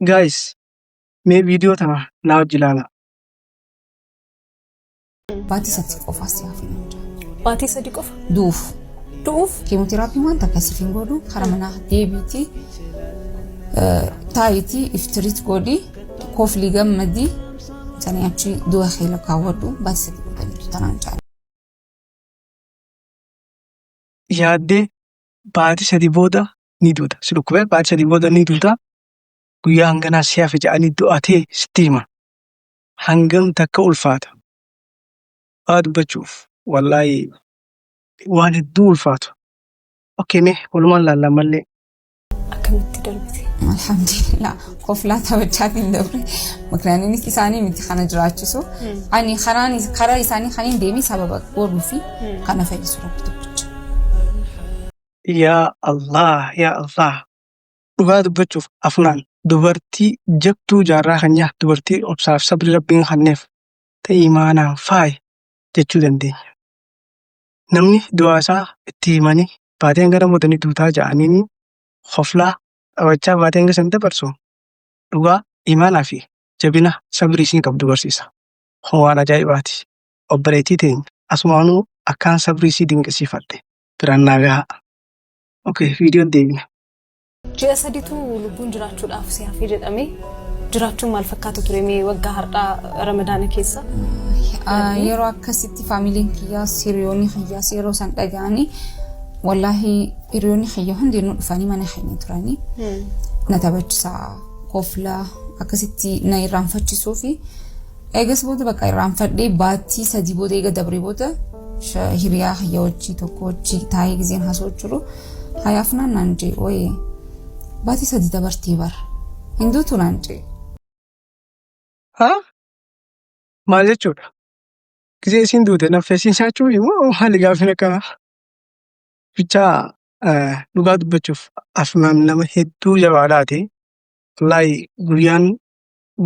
Guys, mee viidiyoo tana naa wajji ilaalaa. Baatii 3 qofa si hafe naan jedhan. Baatii 3 qofa? Du'uuf. Du'uuf? Keemoteraappiin waan takka siif hin godhu kara manaa deebiitii taa'iitii if tiriit godhi koflii gammadii sanii achi du'a kee lakkaawwadhu baatii 3 booda ni duuta naan jedhan. Yaaddee baatii 3 booda ni duuta. Si dhukkubee baatii 3 booda ni duuta. Guyyaa hanganaa si hafe jedhanii du'atee sitti himan. Hangam takka ulfaata. Waa dubbachuuf wallaahi waan hedduu ulfaatu. Okay mee walumaan laalla ammallee. Akkamitti darbite? Alhamdulillah koflaa taphachaatiin dabre. Maknaanis isaanii miti kana jiraachisu. Ani karaan karaa isaanii kan hin deemee sababa godhuu fi kana fayyisu rabbi tokkicha. Yaa Allah yaa Allah dhugaa dubbachuuf Afnaan dubartii jabduu jaarraa kanyaa dubartii obsaaf sabri rabbiin kanneef ta imaanaan faaye jechuu dandeenya. Namni du'aa isaa itti himanii baatee hangana booda ni duutaa ja'aniini koflaa taphachaa baatee hanga san dabarsu dhugaa imaanaa fi jabina sabrii isiin qabdu barsiisa. Kun waan ajaa'ibaati. Obboleettii teenya asumaanuu akkaan sabrii isii dinqisiifadhe biraan naa gahaa. Okay, viidiyoon deebina. Ji'a saditu lubbuun jiraachuudhaaf si hafe jedhame. Jiraachuun maal fakkaata ture mee waggaa har'aa Ramadaana keessa? Yeroo akkasitti faamiliin kiyyaas hiriyoonni kiyyaas yeroo san dhaga'anii wallaahi hiriyoonni kiyya hundinuu dhufanii mana keenya turanii na taphachisaa koflaa akkasitti na irraanfachisuu fi Eegas booda bakka irraanfadhee baattii 3 booda eega dabree booda hiriyaa kiyya wajjii tokko wajjii taa'ee gizeen haasa'u jiru hayaaf naan naan jee ooyee baatii 3 dabartee bar hin duutu naan jee. Haa? Maal jechuudha? Gizee isiin duute naffeessiin nyaachuu immoo maali gaaffiin akkanaa? Bichaa dhugaa dubbachuuf Afnaan nama hedduu jabaadhaati. Wallaahi guyyaan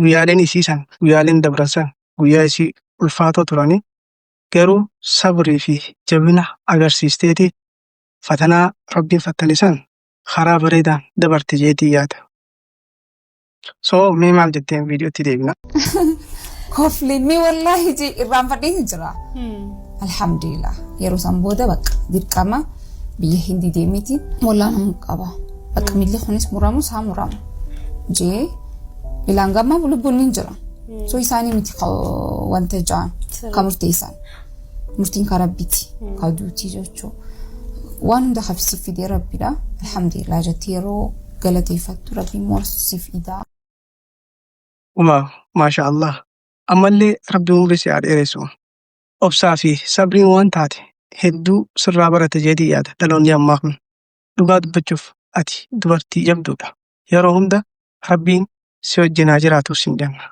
guyyaaleen isii san guyyaaleen dabran san guyyaa isii ulfaatoo turani garuu sabrii fi jabina agarsiisteeti fatanaa rabbiin fattane san karaa bareedaan dabarte jeetii yaada. So mee maal jetteen viidiyootti deebina. Kofli mee wallaahi jee irraanfadheen jira. Alhamdulillah yeroo san booda bakka dirqama biyya hindii deemiti wallaanamuu qaba. Bakka miilli kunis muramus haa muramu jee ilaan gamma lubbuun ni jira. So isaanii miti wanta ja'an ka murteessan. Murtiin ka rabbiiti ka duutii jechuu. Waan hunda kabsiif fidee rabbidha. Alhamdulillah jetti yeroo galateeffattu rabbiin immoo siif idaa. Waaw maasha Allah ammallee rabbi umrii si haa dheeressu. Obsaa fi sabriin waan taate hedduu sirraa barate jeetiin yaada dhaloonni ammaa kun. Dhugaa dubbachuuf ati dubartii jabduudha. Yeroo hunda rabbiin si wajjin haa jiraatu siin jenna.